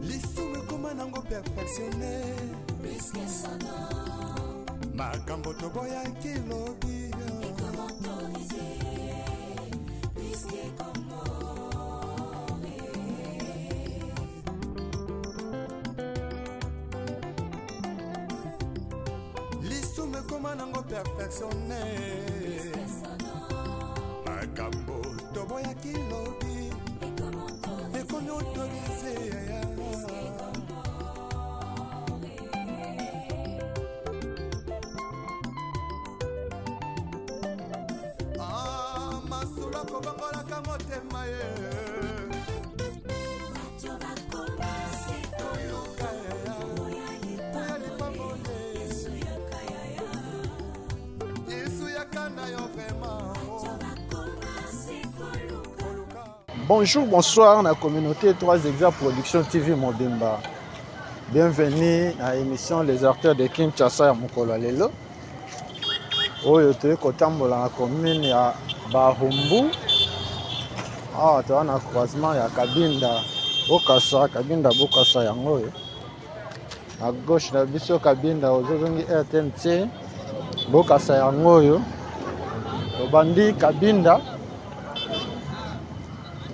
Lisumu ekoma nango perfectionne makambo toboyaki lobi. Lisumu ekoma nango perfectionne makambo toboyaki lobi ekomi autorise. Ah, masolo akobongolaka motema ye. Toluka ya lipamboli. Yesu yaka na yo vraiment. Koluka. Bonjour, bonsoir na communauté 3 Exa Production TV Mobimba. Bienvenue na émission Les Artères de Kinshasa ya mokolo ya lelo. Oyo toyei kotambola na commune ya Barumbu. Awa toza na croisement ya Kabinda Bokasa, Kabinda Bokasa yango oyo. Na gauche na biso Kabinda ozozongi RTNC Bokasa yango oyo. Tobandi Kabinda.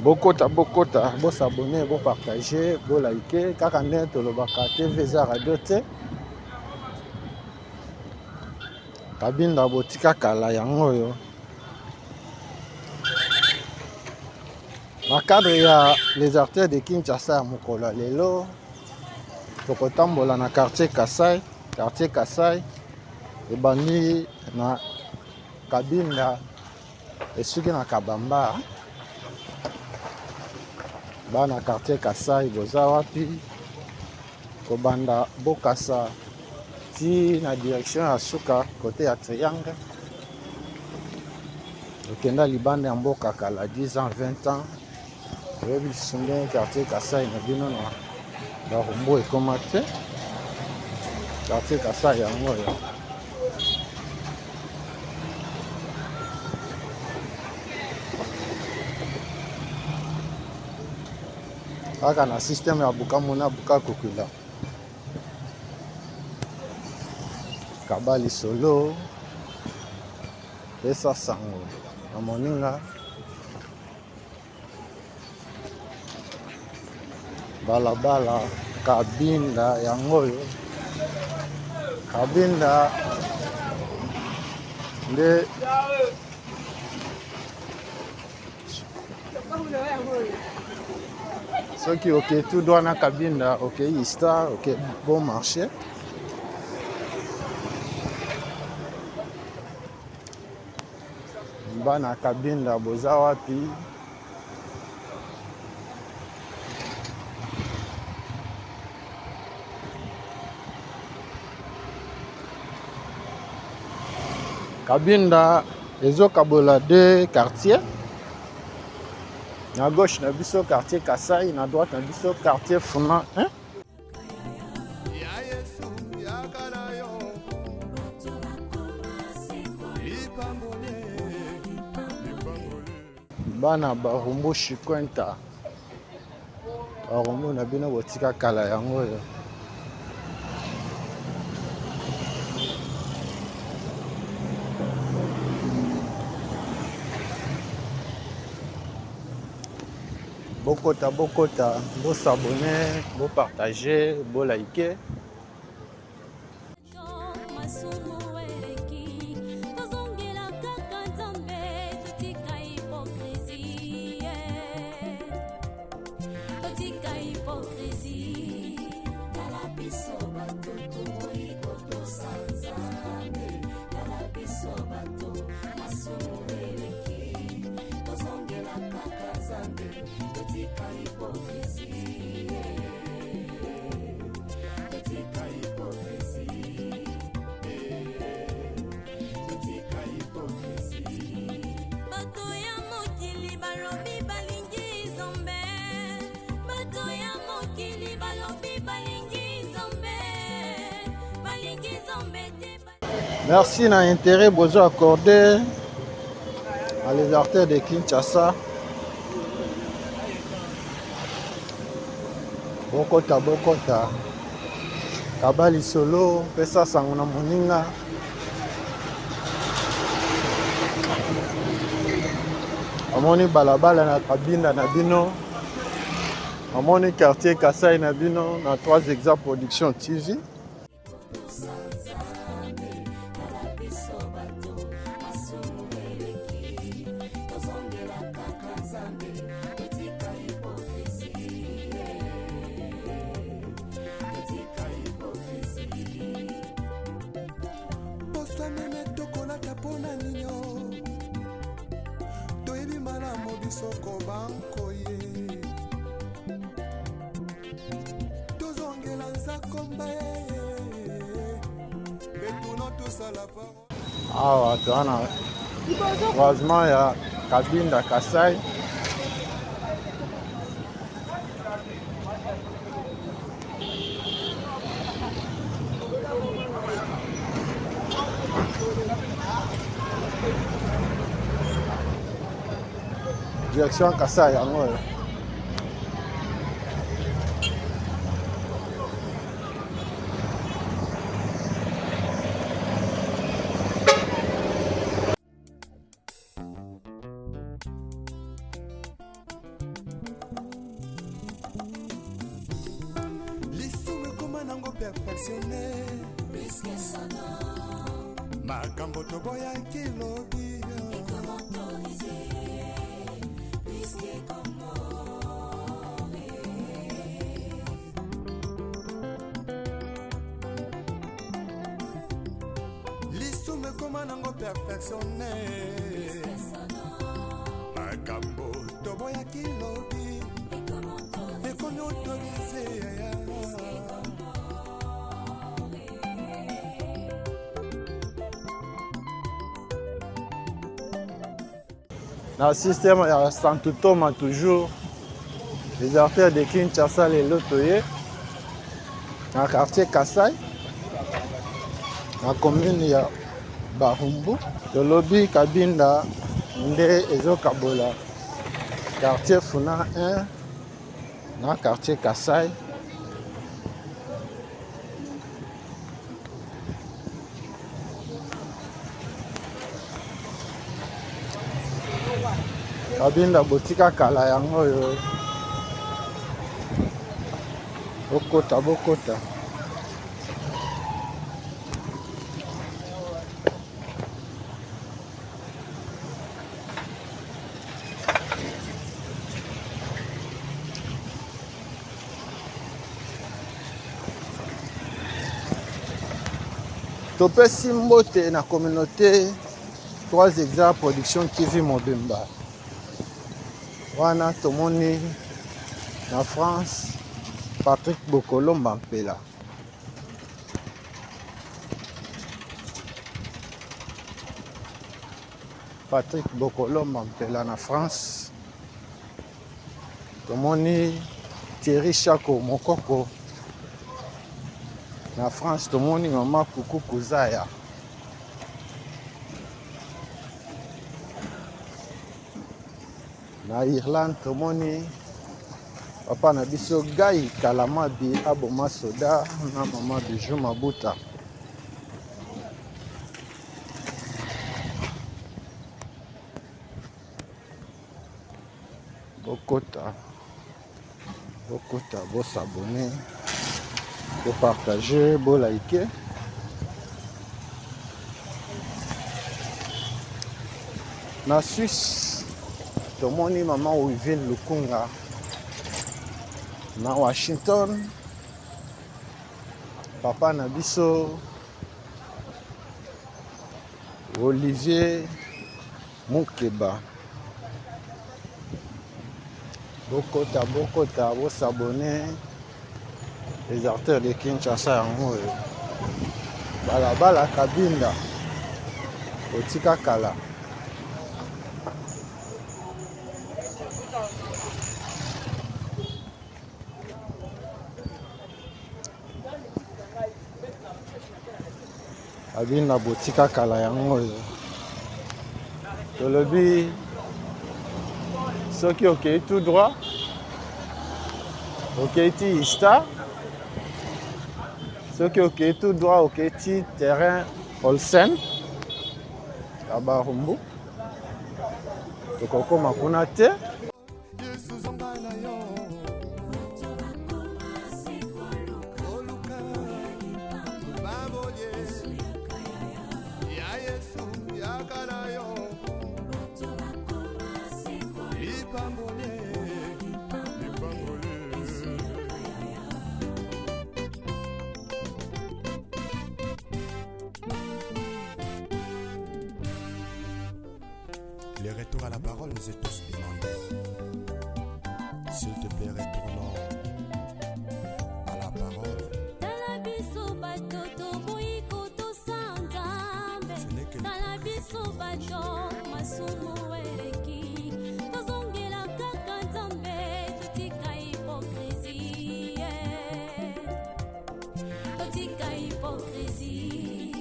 Bokota bokota, bosabone, bopartage, bolike, kaka nde tolobaka TV eza radio te. Kabinda botika kala yango oyo. Na cadre ya Les Artères de Kinshasa ya mokolo ya lelo, tokotambola na quartier Kasai. Quartier Kasai ebandi na Kabinda esuki na Kabamba. Bana quartier Kasai boza wapi? Kobanda Bokasa ti na direction ya suka kote ya triangle. Okenda libanda ya mboka kala 10 ans 20 ans, oyebi lisusu ndenge quartier Kasai na bino na Barumbu ekoma te. Quartier Kasai yango oyo. Kaka na système ya bukamona buka kokila. Kaba lisolo, pesa sango na moninga. Balabala Kabinda yango oyo. Kabinda nde soki okei tout droit na Kabinda, okei Ista, okei bon marché. Bana Kabinda boza wapi? Kabinda ezokabola deux quartiers. Na gauche na biso quartier Kasai, na droite na biso quartier Funa 1. Ya Yesu yaka na yo lipamboli lipamboli. Bana Barumbu Shikwenta, Barumbu na bino botika kala yango oyo. Bokota bokota, bosabone, bopartage, bolike. Masumu eleki, tozongela kaka Nzambe, totika hypocrisie, totika hypocrisie. Tala biso bato toboyi kotosa Nzambe, tala biso bato masumu eleki, tozongela kaka Nzambe, totika hypocrisie, totika hypocrisie. Merci na intérêt bozo accordé à les artères de Kinshasa. Bokota bokota. Kaba lisolo, pesa sango na moninga. Amoni balabala na kabinda na bino. Amoni quartier Kasai na bino na 3 Exa Production TV. Posa meme tokolata mpona ninio toyebi malamu biso kobankoye tozongela nzakomba betuno tosala Awa toza na croisement ya Kabinda Kasai. Direction Kasai yango oyo. Lisumu ekoma nango perfectionne makambo toboyaki lobi. Lisumu ekoma nango perfectionne makambo toboyaki lobi ekomi autorise. Na système ya Santo Thomas toujours, les artères de Kinshasa lelo toye na quartier Kasai na commune ya Barumbu. Tolobi Kabinda nde ezokabola quartier Funa 1 na quartier Kasai. Kabinda botika kala yango oyo. Bokota bokota. Topesi mbote na communauté 3 Exa Production TV mobimba. Wana tomoni na France Patrick Bokolomba Mpela. Patrick Bokolomba Mpela na France. Tomoni Thierry Chako Mokoko na France. Tomoni Mama Kuku Kuzaya. Na Irlande tomoni papa na biso Guy Kalamabi aboma soda na mama Bijou Mabuta. Bokota, bokota, bosabone, bopartage, bolike. Na Suisse tomoni mama Wivine Lukunga. Na Washington papa na biso Olivier Mukeba. Bokota bokota, bosabone, les artères de Kinshasa yango oyo. Balabala Kabinda otika kala. Abina botika kala yango oyo. Tolobi soki okei tout droit okei ti ista soki okei tout droit okei ti terrain Olsen ya Barumbu tokokoma kuna te. Le retour à la parole nous est tous demandé. S'il te plaît, retournons à la parole. Tala biso bato toboyi kotosa Nzambe. Ce n'est que le Tala biso bato masumu eleki. Tozongela kaka Nzambe, totika hypocrisie. Totika hypocrisie.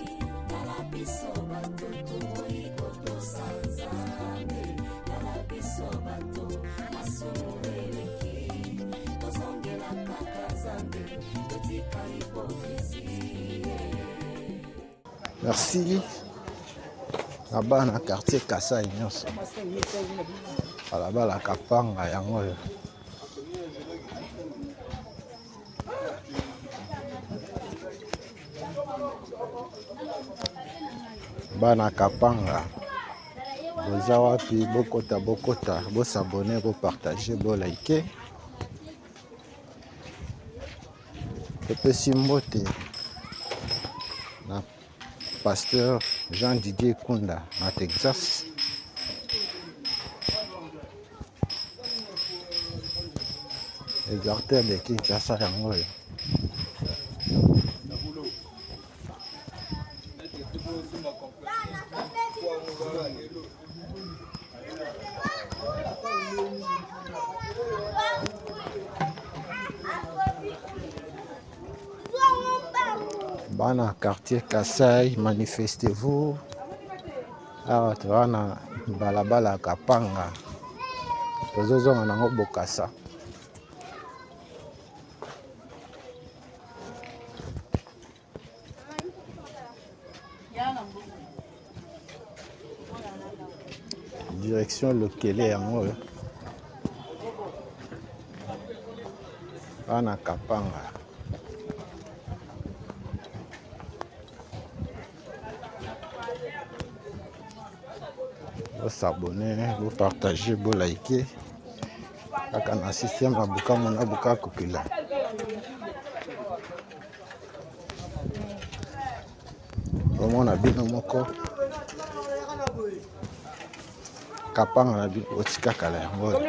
Tala biso bato toboyi kotosa Nzambe. Tala biso bato masumu eleki. Tozongela kaka Nzambe, totika hypocrisie. Merci na bana quartier Kasai nyonso balabala Kapanga yango oyo. Bana Kapanga boza wapi? Bokota, bokota, bosabone, bopartage, bolike. Topesi mbote na pasteur Jean Didier Kunda na Texas. Les artères de Kinshasa yango oyo. Bana quartier Kasai, manifestez-vous. Awa toza na balabala ya Kapanga, tozozonga nango Bokasa. Direction Lokele yango oyo. Bana Kapanga. Bosabone, bopartage, bolike kaka na système ya bukamu na bukakokila. Bomona bino moko Kapanga na bino botika kala yango oyo.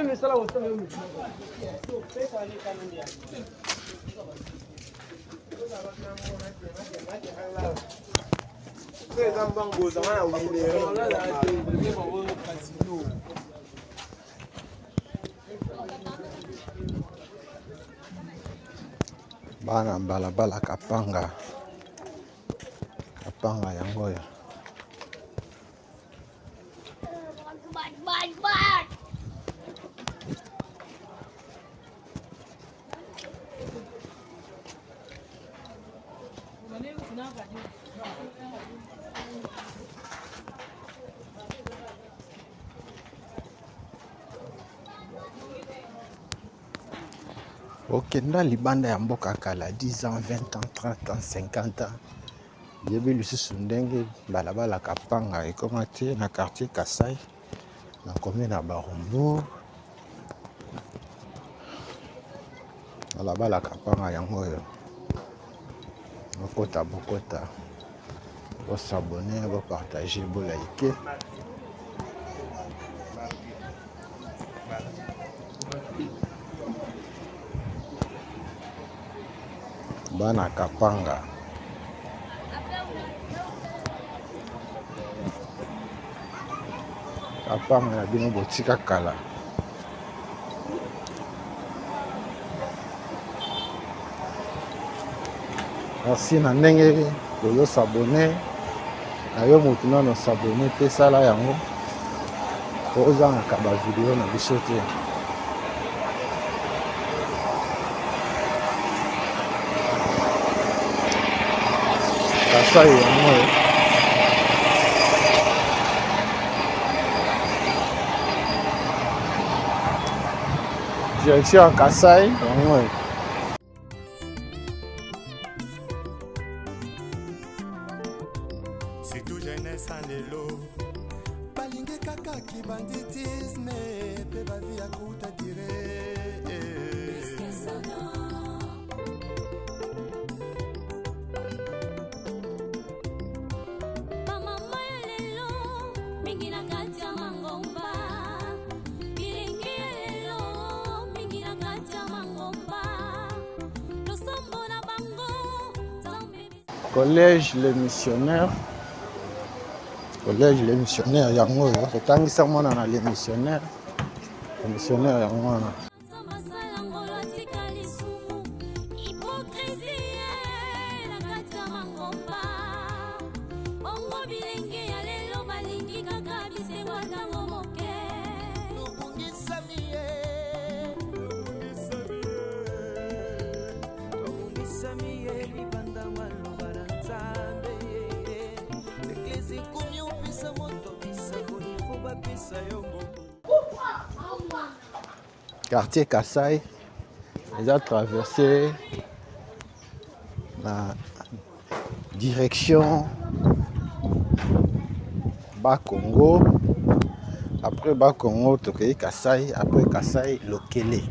Bana balabala Kapanga, Kapanga yango oyo. Okenda libanda ya mboka kala 10 ans, 20 ans, 30 ans, 50 ans, yebi lisusu ndenge balabala Kapanga ekoma te na quartier Kasai na commune ya Barumbu. Balabala Kapanga yango oyo. Bokota, bokota, bosabone, bopartage, bolike. Bana Kapanga. Kapanga na bino botika kala. Merci na ndenge bozo s'abonner. Na yo motu nano s'abonner te, sala yango po ozangaka ba video na biso te. Kasai yango oyo. Direction ya Kasai yango oyo. Surtout jeunesse ya lelo balingi kaka kibanditisme mpe bavi ya kuta dire. Bamama ya lelo mingi na kati ya mangomba, bilingi ya lelo mingi na kati ya mangomba, losambo na bango Nzambe. Collège le missionnaire, collège le missionnaire yango oyo kotangisa mwana na le missionnaire, le missionnaire yango wana. Nzambe asala ngolu atika lisumu, hypocrisie na kati ya mangomba. Bongo bilenge ya lelo balingi kaka bisengo ya ntango moke. Tobungisami ye, tobungisami ye libanda maloba na Nzambe. Eglise ekomi opesa moto bisango, ifo bapesa yo mbongo. Quartier Kasai eza traversé na direction Bas-Congo. Après Bas-Congo tokei Kasai, après Kasai Lokele.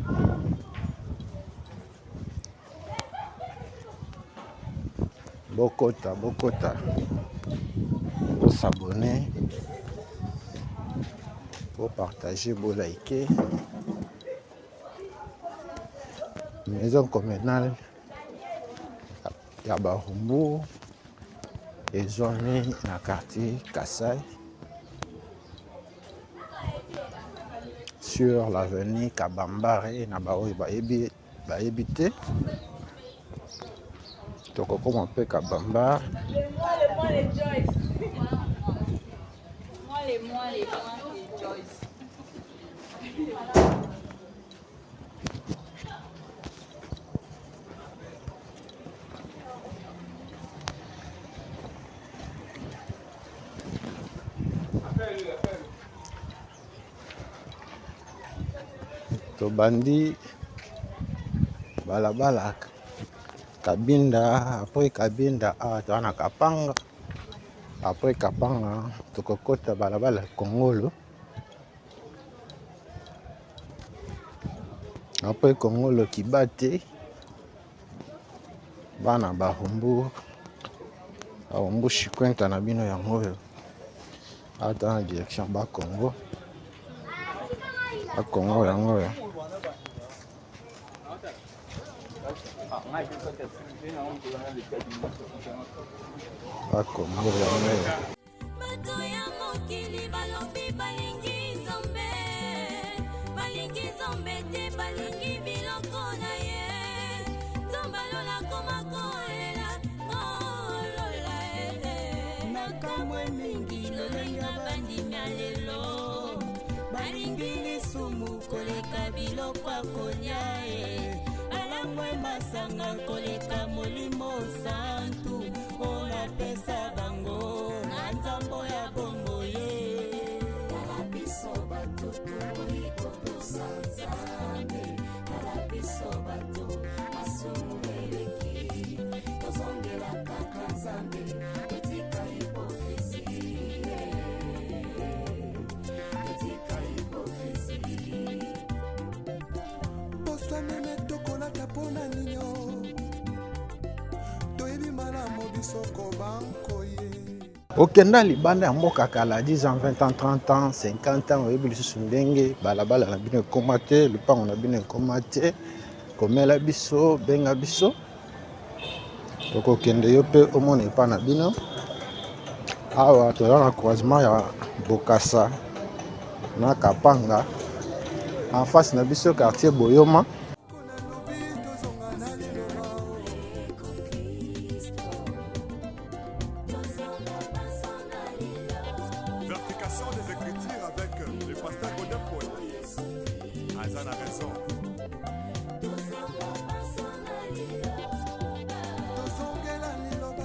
Bokota, bokota, bosabone, bopartage, bolike. Maison communale ya Barumbu ezwami na quartier Kasai sur l'avenue Kabambare na baoyo bayebi bayebi te tokokoma mpe Kabambare. Tobandi balabala Kabinda, après Kabinda awa toza na Kapanga, après Kapanga tokokota balabala Kongolo, après Kongolo Kibate, bana Barumbu, Barumbu Shikwenta na bino yango oyo awa toza na direction ba Congo, ba Congo yango oyo. Ba Congo yango oyo. Bato ya mokili balobi balingi Nzambe, balingi Nzambe te, balingi biloko na ye. Nzambe alola koma kolela, kolola eh. Nakamwe mingi lolenge bandimi ya lelo, balingi lisumu koleka biloko ya kolia eh. Balangwe masanga koleka molimo santu oyo napesa bango na nzambo ya bombo ye. Tala biso bato tokoki kotosa Nzambe, tala biso bato masumu eleki, tozongela kaka Nzambe, totika hypocrisie, totika hypocrisie. Posa meme tokolata mpona ninyo, toyebi malamu biso kobankoye. Okenda libanda ya mboka kala 10 ans, 20 ans, 30 ans, 50 ans, oyebi lisusu ndenge balabala na bino ekoma te, lupango na bino ekoma te, komela biso, benga biso, tokokende yo mpe omona epa na bino. Awa toza na croisement ya Bokassa na Kapanga, en face na biso quartier Boyoma. L'interprétation des Écritures avec le pasteur Godin Paul. Aza na raison. Tozongela liloba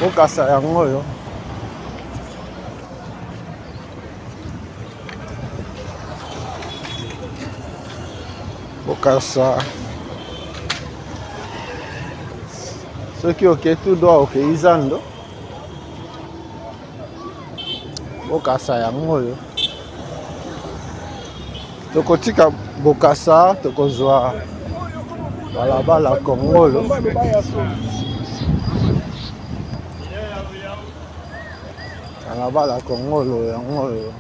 Bokasa yango oyo. Bokasa. Soki okei tout droit okei zando. Bokasa yango oyo. Tokotika Bokasa, tokozwa balabala Kongolo. Balabala Kongolo yango oyo.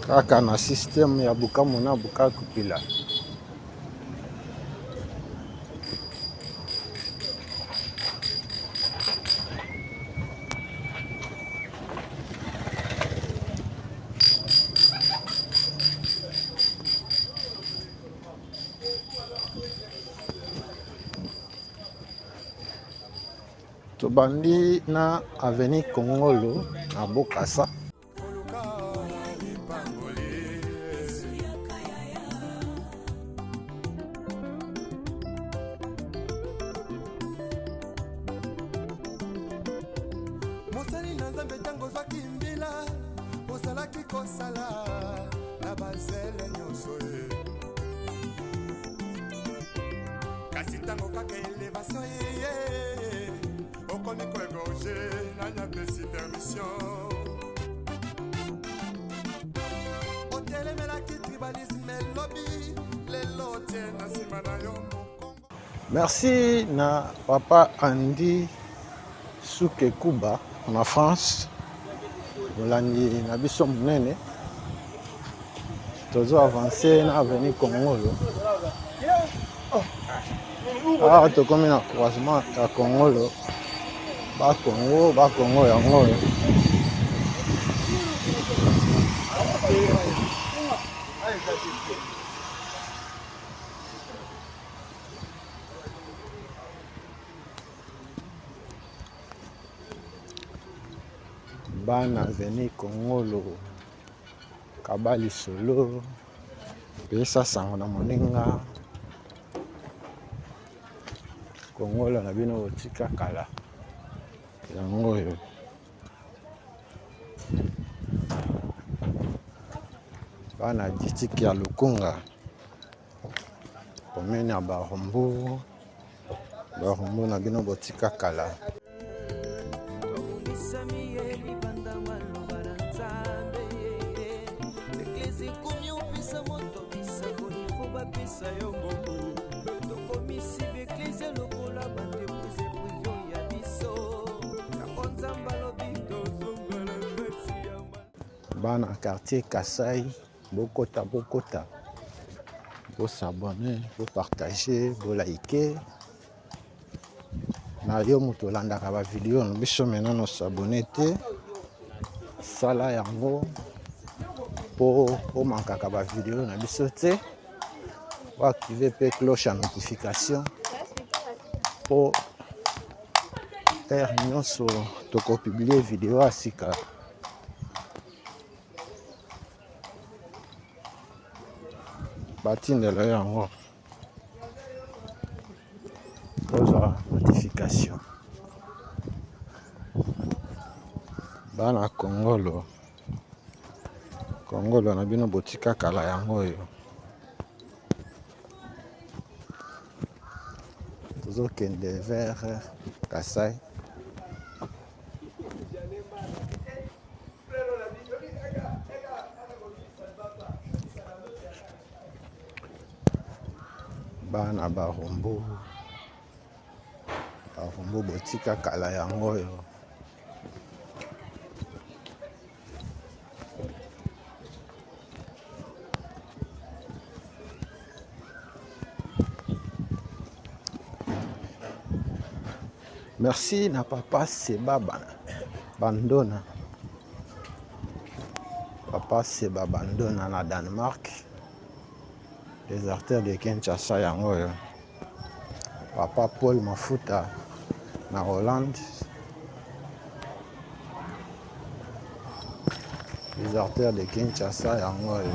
Kaka na système ya Bukamu na Bukakupila. Tobandi na avenue Kongolo na Bokassa. Mosali na Nzambe, ntango ozwaki mbila, ozalaki kosala na bazele nyonso ye. Kasi ntango kaka elevation eye, okomi koegorge, nani apesi permission? Otelemelaki tribalisme elobi, lelo otie na nsima na yo mokongo. Merci na papa Andy Sukekuba na France, molandi na biso monene. Tozo avancer na avenue Kongolo. Awa tokomi na croisement ya Kongolo, ba Kongo, ba Kongo yango oyo. Bana avenue Kongolo, kaba lisolo, pesa sango na moninga. Kongolo na bino botika kala yango oyo. Bana district ya Lukunga, commune ya Barumbu, Barumbu na bino botika kala. Bana quartier Kasai, bokota bokota, bosabone, bopartage, bolike. Na yo moto olandaka ba video na biso me nano s'abonner te, sala yango po omankaka ba video na biso te, oactive pe cloche ya notification po heure nyonso tokopublie video ya sika. Batindela yo yango ozwa notification. Bana Kongolo, Kongolo na bino botika kala yango oyo. Tozokende vers Kasai. Bana Barumbu, Barumbu botika kala yango oyo. Merci na papa Seba Bandona. Papa Seba Bandona na Danemark. Les artères de Kinshasa yango oyo. Papa Paul Mafuta na Hollande. Les artères de Kinshasa yango oyo.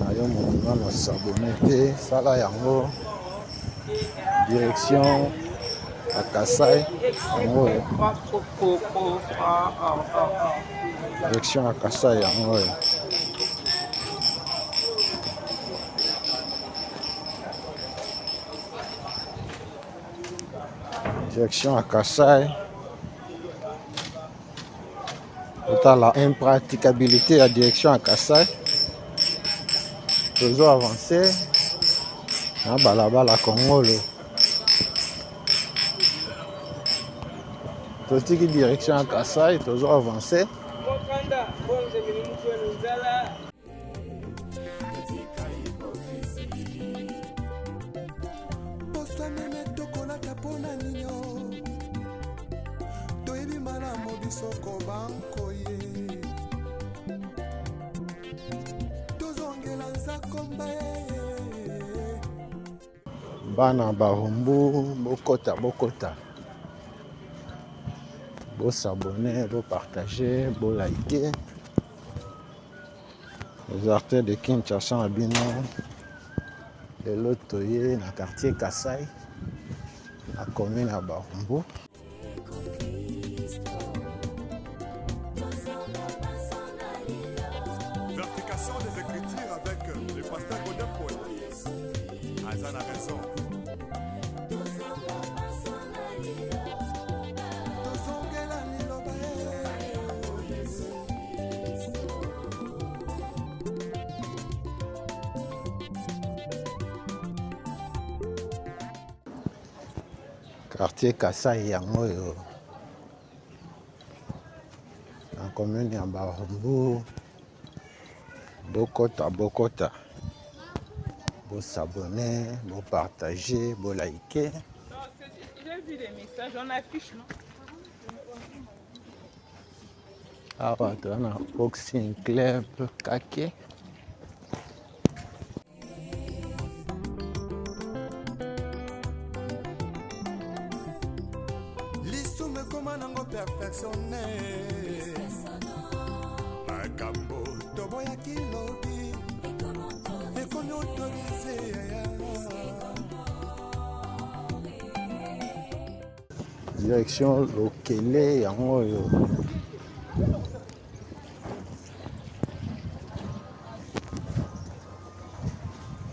Na yo moto nano s'abonner te, sala yango. Direction à Kasai yango oyo. Direction ya Kasai yango oyo. Direction ya Kasai. Otala impraticabilité ya direction ya Kasai. Tozo avancer na balabala Kongolo. Totiki direction ya Kasai, tozo avancer. Posa meme tokolata mpona ninio toyebi malamu biso kobankoye tozongela nzakomba ye. Bana Barumbu, bokota bokota, bosabone, bopartage, bolike. Les artères de Kinshasa na bino lelo toye na quartier Kasai na commune ya Barumbu. Vérification des Écritures avec le pasteur Godin Paul. Aza na raison. Tozongela liloba ye. Quartier Kasai yango oyo na commune ya Barumbu. Bokota bokota, bosabone, bopartage, bolike. J'ai vu des messages, on affiche, non? Awa toza na boxing club Kake. Lisumu ekoma nango perfectionne. Makambo toboyaki lobi ekomi autorise. Direction Lokele yango oyo.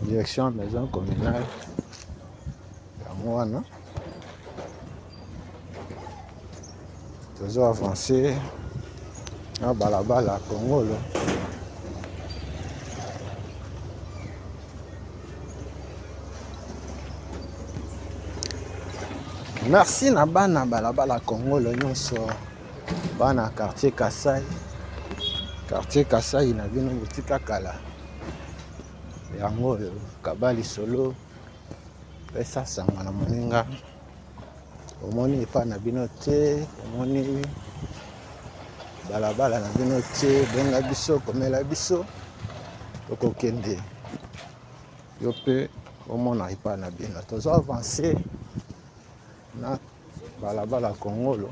Direction maison communale yango wana. Tozo avancer na balabala Kongolo. Merci na bana balabala Kongolo nyonso, bana quartier Kasai. Quartier Kasai na bino botika kala. Yango oyo kaba lisolo, pesa sango na moninga. Omoni epai na bino te, omoni balabala na bino te, benga biso, komela biso, tokokende. Yo mpe omona epai na bino. Tozo avancer na balabala Kongolo.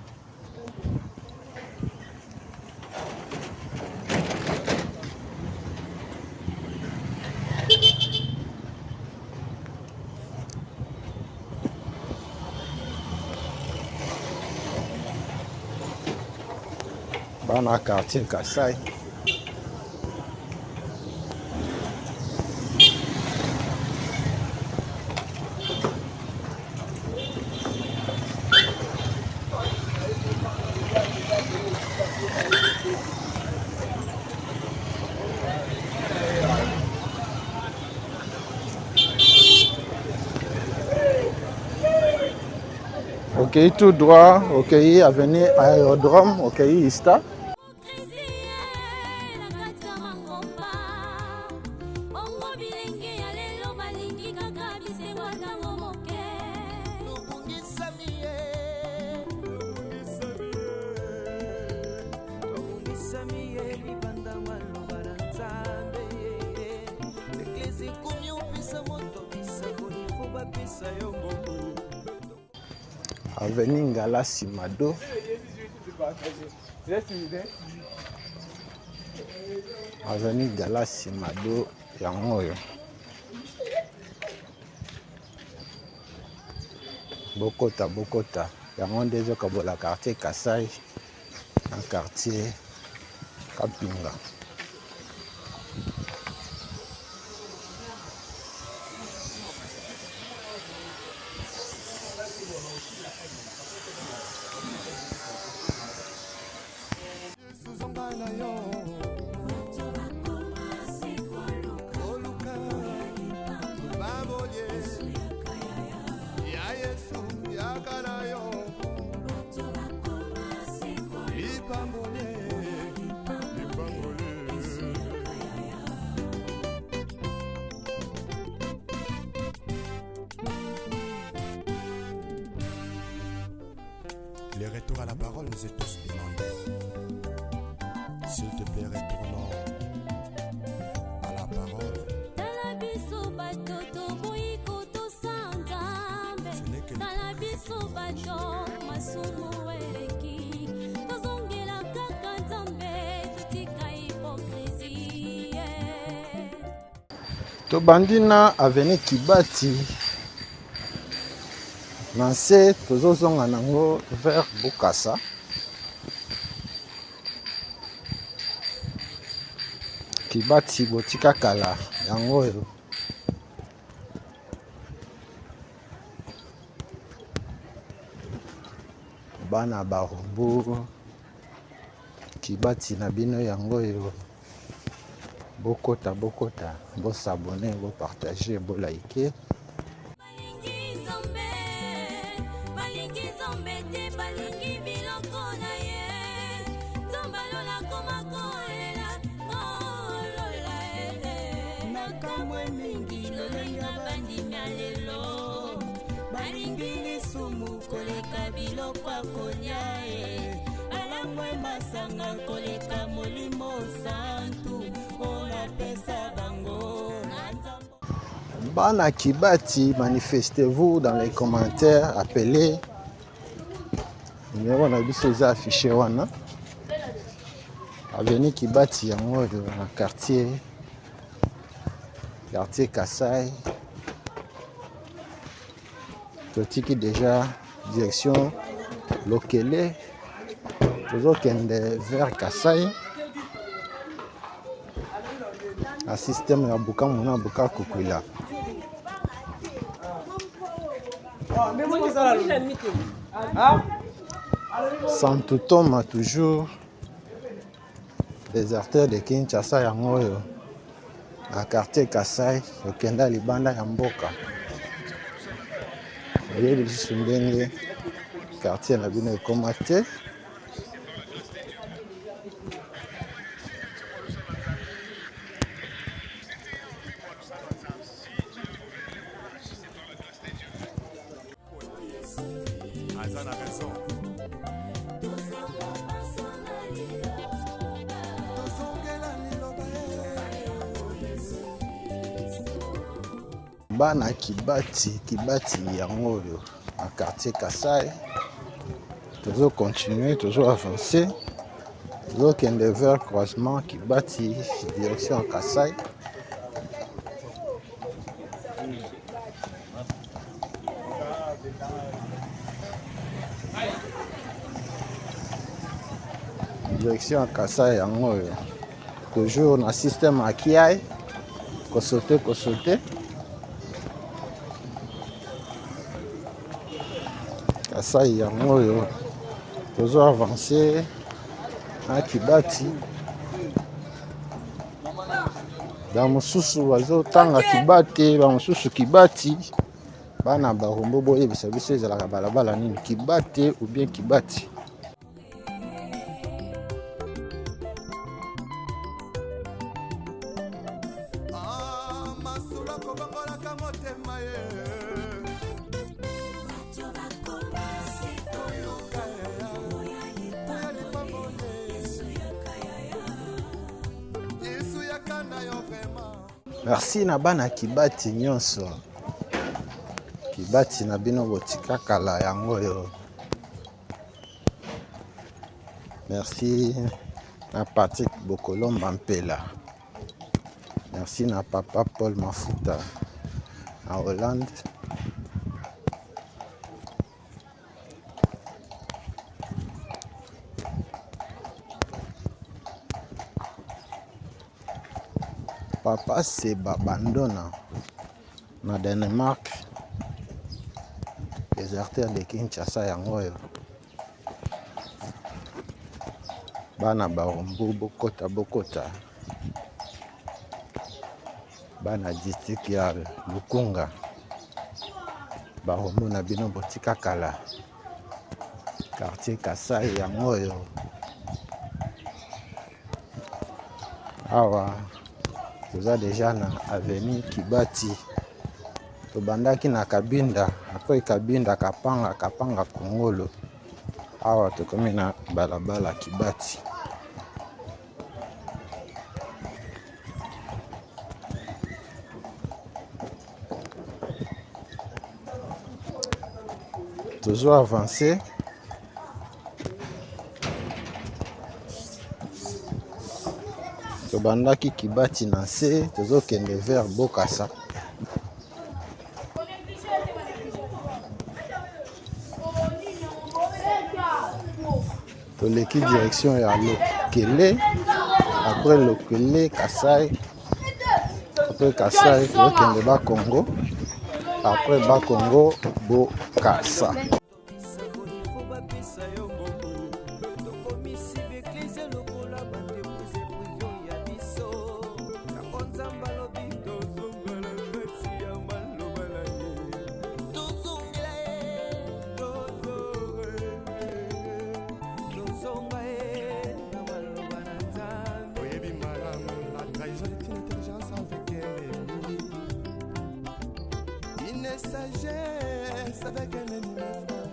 Bana quartier Kasai. Ok, tout droit, ok, avenue Aérodrome, ok, Ista. Avenue Ngala Simado. Avenue Ngala Simado yango oyo. Bokota bokota yango nde ezokabola quartier Kasai na quartier Kapinga. Le retour à la parole nous est tous demandé. S'il te plaît, retournons à la parole. Tala biso bato toboyi kotosa Nzambe. Ce n'est que Tala biso bato masumu eleki. Tozongela kaka Nzambe, totika hypocrisie. Tobandi na avenue Kibati na nse, tozozonga nango vers Bukasa. Kibati botika kala yango oyo. Bana Barumbu, Kibati na bino yango oyo. Bokota, bokota, bosabone, bopartage, bolike. Balingi Nzambe, balingi Nzambe te, balingi biloko na ye. Nzambe alola koma kolela, kolola eh. Nakamwe mingi lolenge bandimi ya lelo, balingi lisumu koleka biloko ya kolia eh. Balangwe masanga koleka molimo santu oyo apesa bango. Bana Kibati, manifestez-vous dans les commentaires, appelez. Numéro na biso eza affiché wana. Avenue Kibati yango oyo na quartier Kasai. Totiki déjà direction Lokele. Tozokende vers Kasai. Na système ya Bukamu na Bukakukwila. Santu Thomas toujours déserteur de Kinshasa yango oyo na quartier Kasai, okenda libanda ya mboka. Oyebi lisusu ndenge quartier na bino ekoma te. Aza na raison. Bana Kibati, Kibati yango oyo na quartier Kasai. Tozo continuer, tozo avancer. Tozo kende vers croisement Kibati direction Kasai. Direction Kasai yango oyo. Toujours na système ya kiai, kosote kosote. Kasai yango oyo tozo avancer na Kibati. Ba mosusu bazotanga Kibate, ba mosusu Kibati. Bana Barumbu boyebisa biso ezalaka balabala nini, Kibate ou bien Kibati. Ah, masolo akobongolaka motema ye. Koluka ye, oya lipamboli. Yesu yaka na yo vraiment. Merci na bana Kibati nyonso. Kibati na bino botika kala yango oyo. Merci na Patrick Bokolomba Mpela. Merci na papa Paul Mafuta na Hollande. Papa Seba Bandona na Danemark. Deserteur de Kinshasa yango oyo. Bana Barumbu bokota bokota. Bana district ya Lukunga. Barumbu na bino botika kala. Quartier Kasai yango oyo. Awa toza deja na avenue Kibati. Tobandaki na Kabinda, après Kabinda Kapanga, Kapanga Kongolo. Awa tokomi na balabala Kibati. Tozo avancer. Tobandaki Kibati na nse, tozokende vers Bokasa. Toleki direction ya Lokele, après Lokele Kasai, après Kasai tozokende Bakongo, après Bakongo Bokasa. Sagesse avec un ennemi frère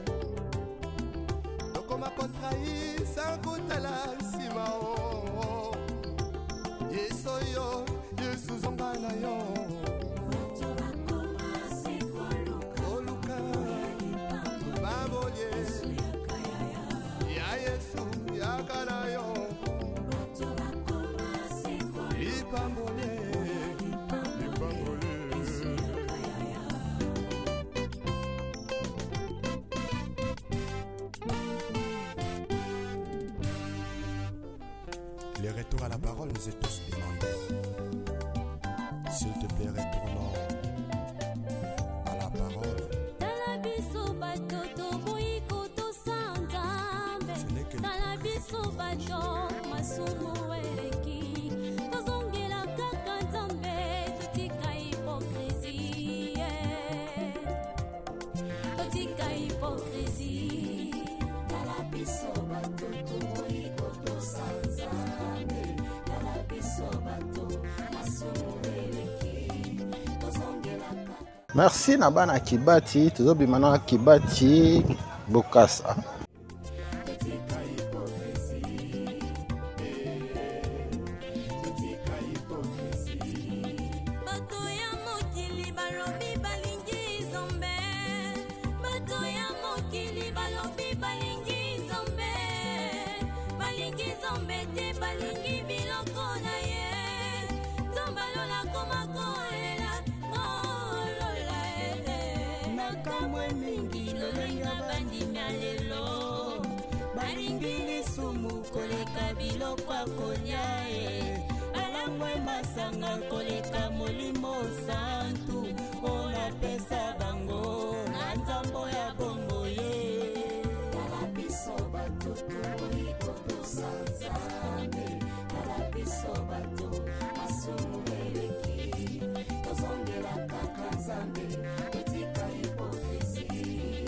tokoma kotrahi sans kotala nsima o yesu oyo yesu zonga na yo koluka babolie ya yesu yaka na yo lipambolie lipambolie. Le retour à la parole nous est tous demandé. S'il te plaît, retournons à la parole. Tala biso bato toboyi kotosa Nzambe. Ce n'est que Tala biso bato masumu eleki, tozongela kaka Nzambe, totika hypocrisie, totika hypocrisie. Tala biso bato toboyi kotosa Nzambe. Tala biso bato masumu eleki, tozongela kaka. Merci na bana Kibati, tozobima na Kibati Bokasa. Totika hypocrisie, totika hypocrisie. Bato ya mokili balobi balingi Nzambe, bato ya mokili balobi balingi Nzambe, balingi Nzambe te, balingi biloko na ye. Nzambe alola koma kolela kolola e. Nakamwe mingi lolenga bandimi ya lelo, balingi lisumu koleka biloko ya kolia e, balangwe masanga koleka molimo santu oyo napesa bango na nzambo ya bongo ye. Tala biso bato toboyi kotosa Nzambe. Tala biso bato masumu eleki, tozongela kaka Nzambe, totika hypocrisie,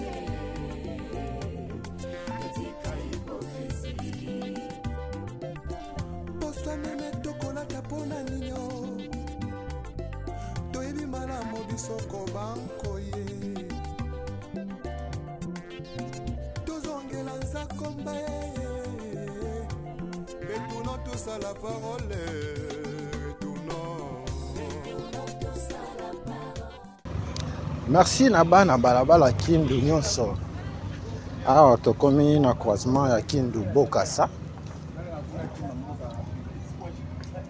totika hypocrisie. Poso meme tokolata mpona ninyo toyebi malamu biso kobankoye tozongela nzakomba ye. Retournons tous à la parole, retournons. Merci na bana balabala Kindu nyonso. Awa tokomi na croisement ya Kindu Bokasa.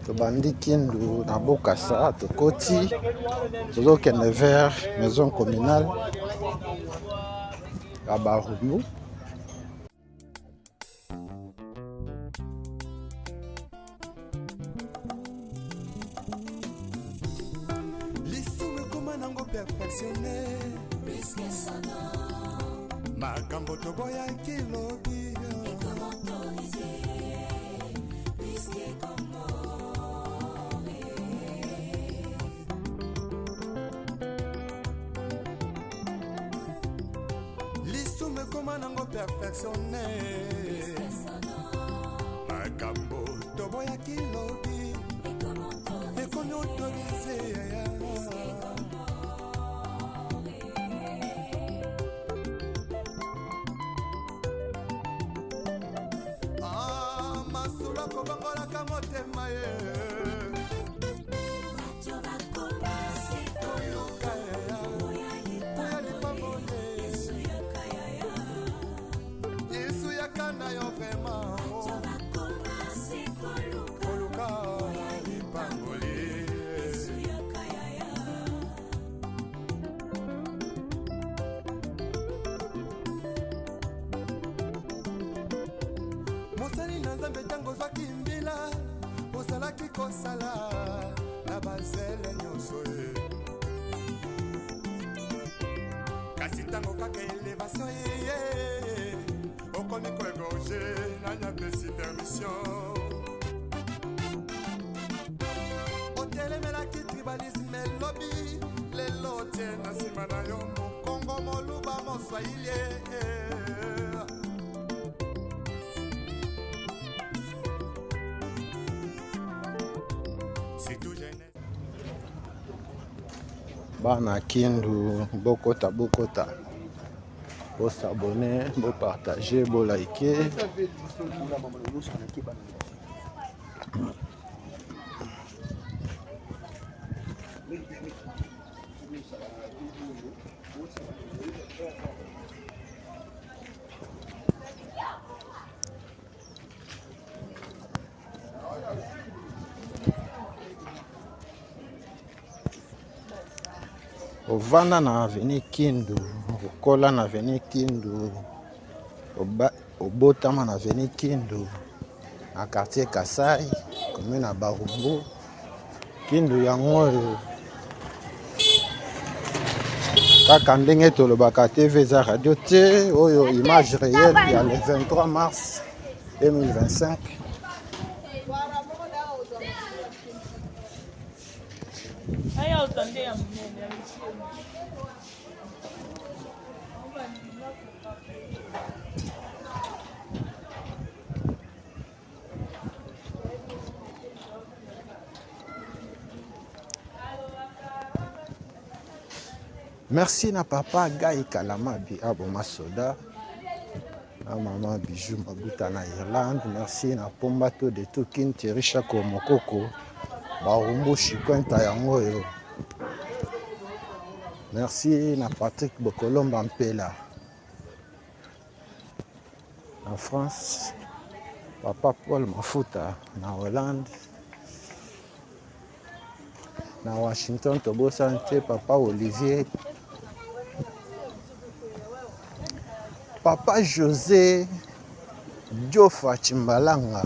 Tobandi Kindu na Bokasa, tokoti tozokende vers maison communale ya Barumbu. Lisumu ekoma nango perfectionne makambo toboyaki lobi. Lisumu ekoma nango perfectionne makambo toboyaki lobi ekomi autorise. Ah, masolo akobongolaka motema ye koluka ya lipamboli. Yesu yaka na yo vraiment koluka lipamboli. Mosali na Nzambe, ntango ozwaki mbila, ozalaki kosala na bazele nyonso ye. Kasi ntango kaka elevation eye, okomi koégorger. Nani apesi permission? Otelemelaki tribalisme elobi, lelo otie na nsima na yo Mokongo, Moluba, Moswahili. Surtout jeunesse. Bana Kindu, bokota, bokota, bos'abonner, bopartager, boliker. Ovanda na avenue Kindu, okola na avenue Kindu, obotama na avenue Kindu, na quartier Kasai, commune ya Barumbu. Kindu yango oyo. Kaka ndenge tolobaka, TV eza radio te. Oyo image réelle ya le 23 mars 2025. Aya otande ya monene ya monsieur. Merci na papa Guy Kalamabi aboma soda, na mama Bijou Mabuta na Irlande. Merci na Pomba to de tout Kin, Thierry Chako Mokoko Barumbu Chikwenta yango oyo. Merci na Patrick Bokolomba Mpela na France, papa Paul Mafuta na Hollande, na Washington. Tobosani te papa Olivier, papa José Diofa Chimbalanga,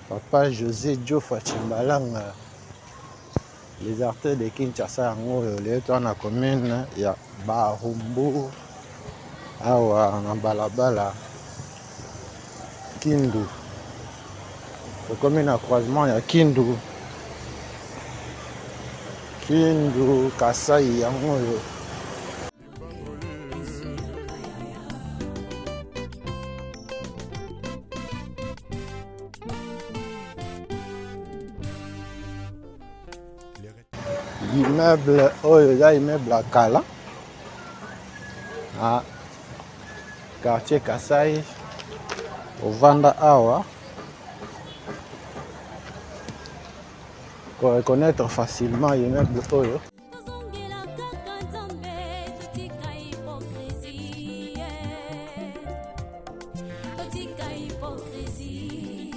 papa José Diofa Chimbalanga. Les artères de Kinshasa yango oyo. Lelo toza na commune ya Barumbu, awa na balabala Kindu. Tokomi na croisement ya Kindu, Kindu Kasai yango oyo. Immeuble oyo eza immeuble ya kala na quartier Kasai. Ovanda awa, koreconnaître facilement immeuble oyo. Tozongela kaka Nzambe, totika hypocrisie, totika hypocrisie.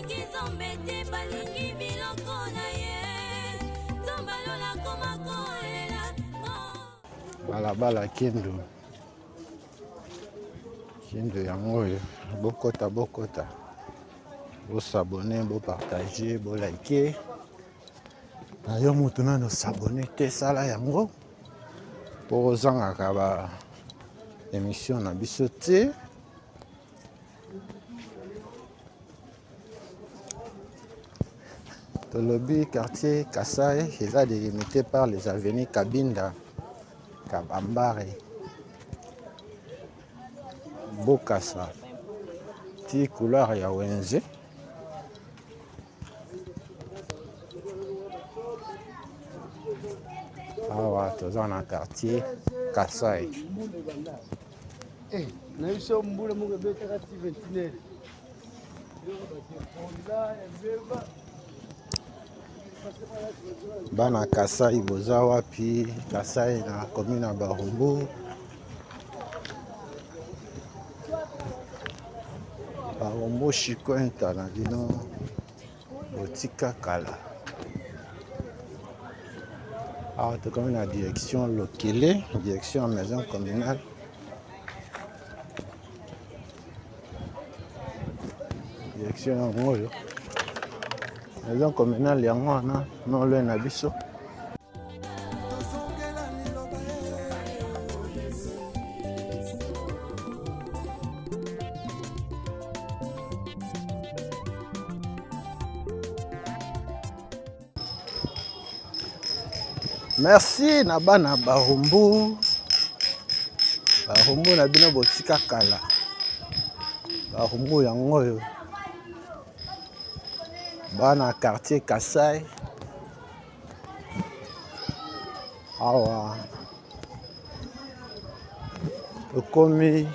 Balingi Nzambe te, balingi biloko na ye. Nzambe alola koma kolela. Oh. Balabala Kindu. Kindu yango oyo. Bokota, bokota. Bosabone, bopartage, bolike. Na yo moto nano sabone te, sala yango mpo ozangaka ba émission na biso te. Tolobi quartier Kasai eza délimité par les avenues Kabinda, Kabambare, Bokassa, ti couloir ya wenze. Awa toza na quartier Kasai. Eh, na biso mbula moko ebetaka ti 21 Bana Kasai boza wapi? Kasai na commune ya Barumbu. Barumbu Shikwenta na bino botika kala. Awa tokomi na direction Lokele, direction ya maison communale. Direction yango oyo maison communale yango wana non loin na biso. Tozongela liloba ye. Merci na bana Barumbu. Barumbu na bino botika kala. Barumbu yango oyo. Bana quartier Kasai. Awa tokomi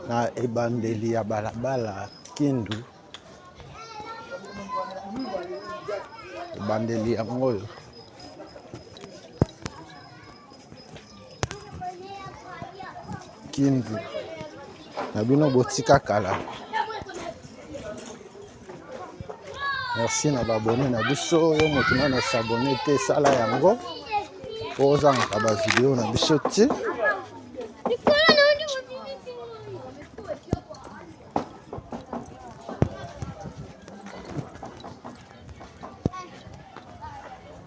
na ebandeli ya balabala Kindu. Ebandeli yango oyo. Kindu na bino botika kala. Merci na babone na biso. Yo moto nano s'abonner te, sala yango po ozangaka ba video na biso te.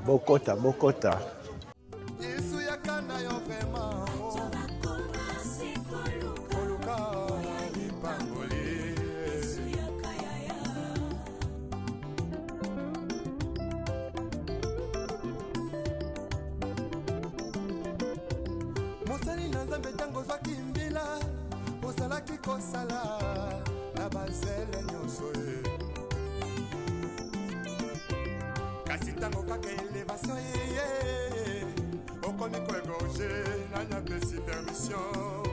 Bokota, bokota. Yesu yaka na yo vraiment. Koluka lipamboli. Mosali na Nzambe ntango ozwaki mbila, ozalaki kosala na bazele nyonso ye. Kasi ntango kaka elevation eye, okomi koegorge, nani apesi permission?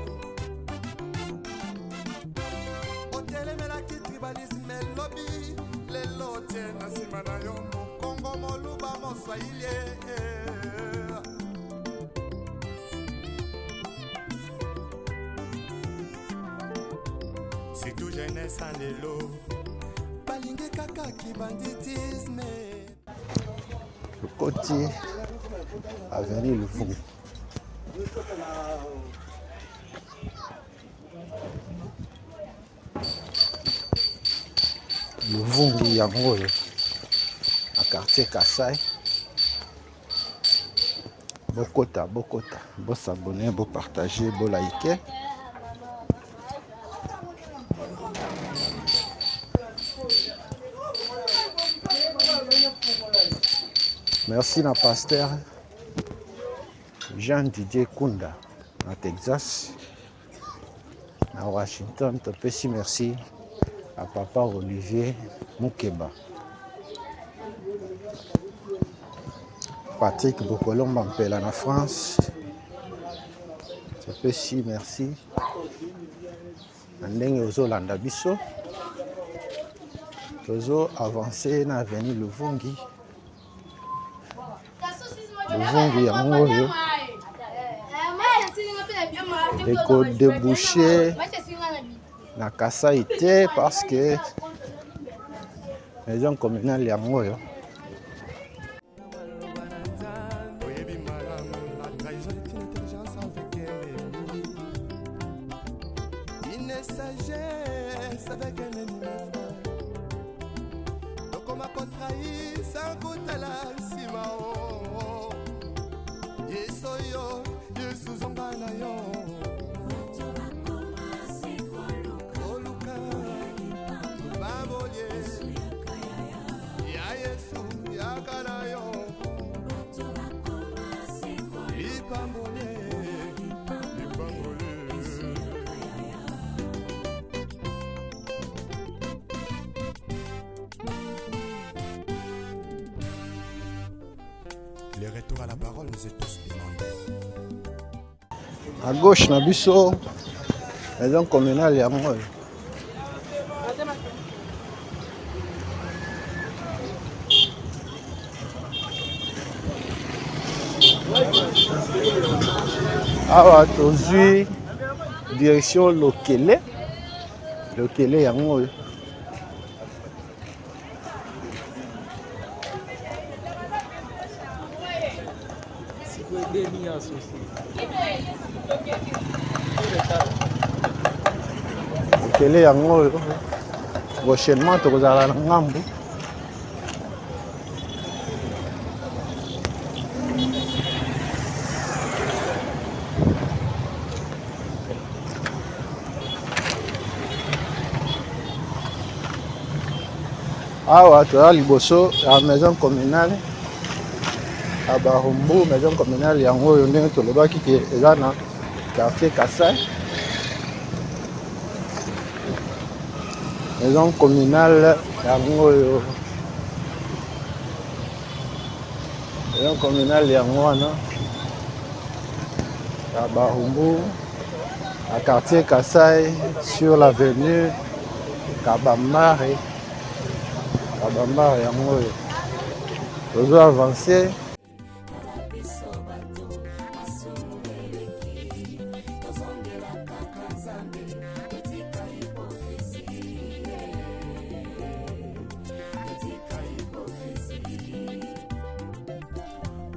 Otelemelaki tribalisme elobi, lelo otie na nsima na yo mokongo moluba moswahili. Surtout jeunesse ya lelo balingi kaka kibanditisme. Tokoti avenue Luvungu. Luvungu yango oyo na quartier Kasai. Bokota, bokota, bosabone, bopartage, bolike. Merci na pasteur Jean Didier Kunda na Texas, na Washington. Topesi merci à papa Olivier Mukeba, Patrick Bokolomba Mpela na France. Topesi merci na ndenge ozolanda biso. Tozo avancer na avenue Luvungi. Luvungi yango oyo ekodeboucher na Kasai te parce que Maison communale yango oyo. Oyebi malamu, la trahison est une intelligence avec ennemi. Une sagesse avec un ennemi, mes frères. Tokoma kotrahir sans kotala nsima o. Yesu oyo, Yesu zonga na yo. Koluka babolie ya Yesu yaka na yo. Lipambole, lipambole. Le retour à la parole nous est tous demandé. À gauche na biso maison communale yango oyo. Awa tozwi direction Lokele. Lokele yango oyo. Lokele yango oyo. Prochainement tokozala na ngambu. Awa toza liboso ya maison communale ya Barumbu. Maison communale yango oyo ndenge tolobaki ke eza na quartier Kasai. Maison communale yango oyo, maison communale yango wana ya Barumbu na quartier Kasai sur l'avenue Kabambare. Kabambare yango oyo tozo avancer.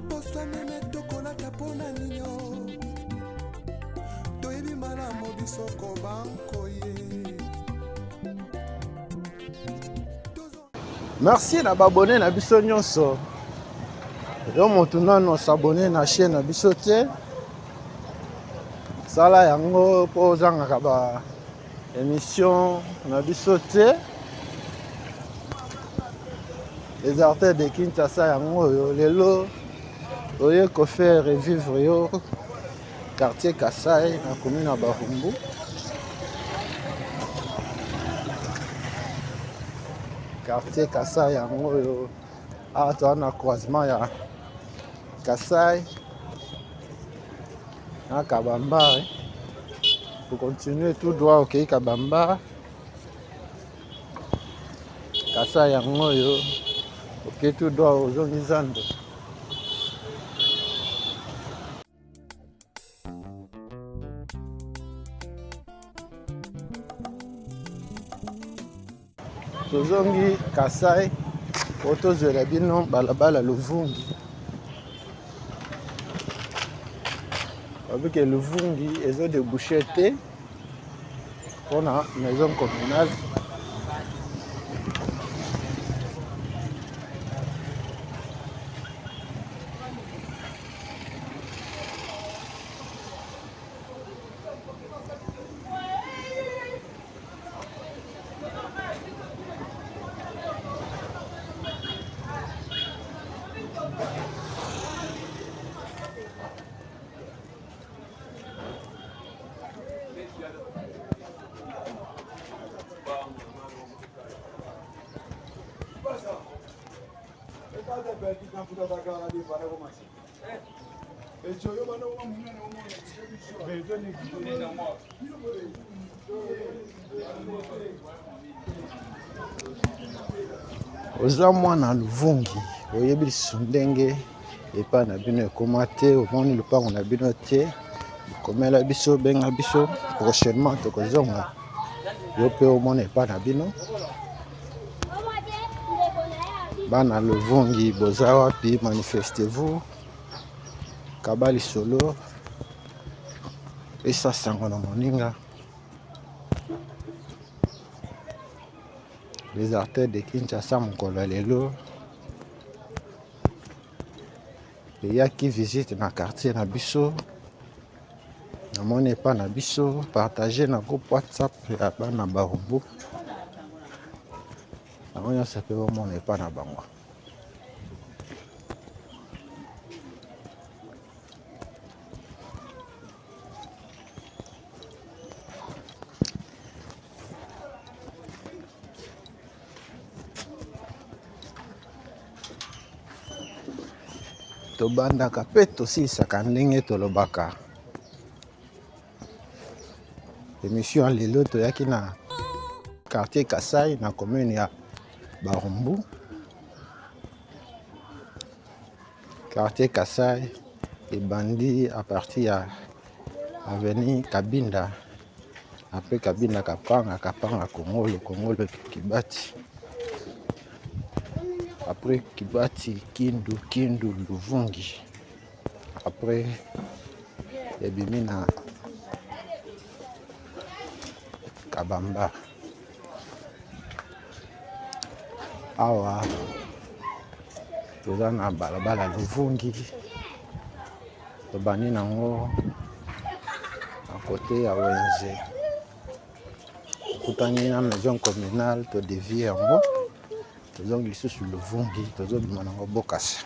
Posa meme tokolata mpona ninyo toyebi malamu biso kobankoye. Merci na babone na biso nyonso. Yo motu nano s'abonner na chaîne na biso te, sala yango mpo ozangaka ba émission na biso te. Les artères de Kinshasa yango oyo lelo oye ko faire revivre yo quartier Kasai na commune ya Barumbu. Quartier Kasai yango oyo awa toza na croisement ya Kasai na Kabambare. Pour continuer tout droit okei Kabambare. Kasai yango oyo okei tout droit ozongi zando. Tozongi Kasai po tozwela bino balabala Luvungi. Babike Luvungi ezo déboucher te mpona maison communale. Oza mwana Luvungi, oyebi lisusu ndenge epai na bino ekoma te, omoni lopango na bino te, komela biso, benga biso prochainement tokozonga yo mpe omona epai na bino. Bana Luvungi boza wapi? Manifestez-vous. Kaba lisolo, pesa sango na moninga. Les artères de Kinshasa mokolo ya lelo eyaki visite na quartier na biso, namoni epa na biso, partage na groupe WhatsApp ya bana Barumbu, bango nyonso mpe bomona epa na bango. Tobandaka mpe tosilisaka ndenge tolobaka. Emission ya lelo toyaki na quartier Kasai na commune ya Barumbu. Quartier Kasai ebandi à partir ya avenue Kabinda, après Kabinda Kapanga, Kapanga Kongolo, Kongolo Kibati, après Kibati Kindu, Kindu Luvungi, après ebimi na Kabamba. Awa toza na balabala Luvungi, tobandi nango na kote ya wenze, tokutani na maison communale, todevie yango, tozongi lisusu Luvungi, tozobima nango Bokasa.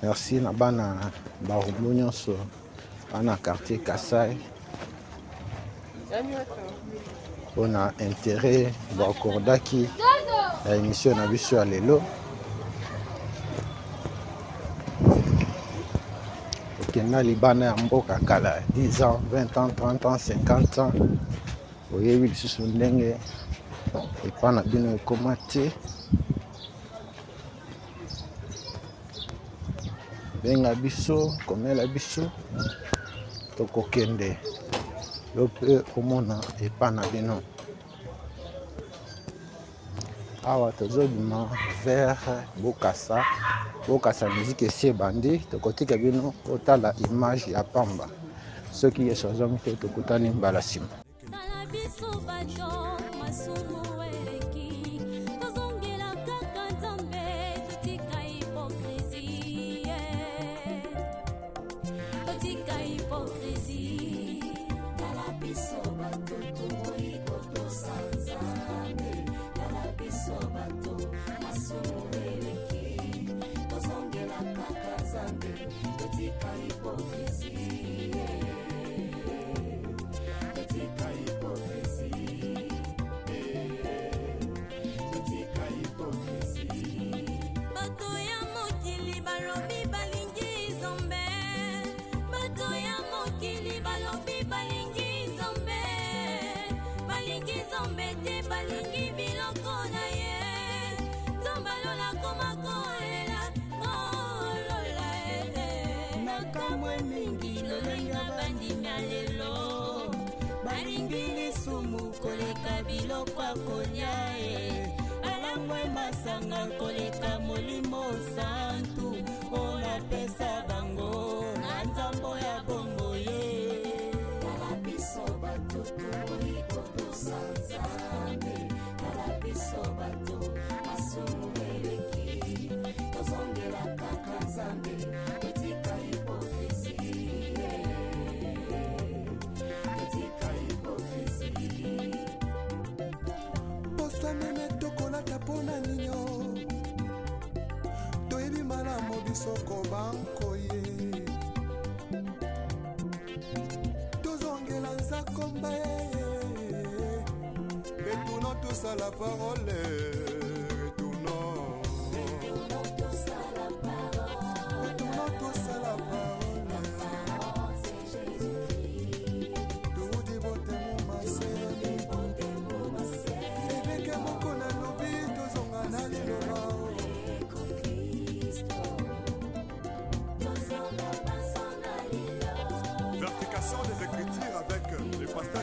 Merci na bana Barumbu nyonso, bana quartier Kasai, mpona intérêt baakordaki na émission na biso ya lelo. Okenda libanda ya mboka kala 10 ans, 20 ans, 30 ans, 50 ans, oyebi lisusu ndenge epa na bino ekoma te. Benga biso, komela biso, tokokende yo mpe omona epa na bino. Awa tozobima vers Bokasa. Bokasa musique esi ebandi, tokotika bino otala image ya pamba. Soki Yesu azongi te, tokutani mbala nsima. Tala biso bato masumu eleki, tozongela kaka Nzambe, totika hypocrisie, totika hypocrisie. Tala biso bato toboyi kotosa Nzambe, tala biso bato masumu eleki, tozongela kaka Nzambe, totika hypocrisie, totika hypocrisie, totika hypocrisie. Bato ya mokili balobi balingi Nzambe, bato ya mokili balobi balingi Nzambe, balingi Nzambe te, balingi biloko na ye. Nzambe alola koma kolela kolola e Nakamwe mingi lolenga bandimi ya lelo, balingi lisumu koleka biloko ya kolia e, balangwe masanga koleka molimo santu oyo napesa bango na nzambo ya bongo ye. Tala biso bato toboyi kotosa Nzambe, tala biso bato masumu eleki, tozongela kaka Nzambe, totika hypocrisie, totika hypocrisie. Poso meme tokolata mpona ninyo, toyebi malamu biso kobankoye, tozongela nzakomba ye, retournons tous à la parole.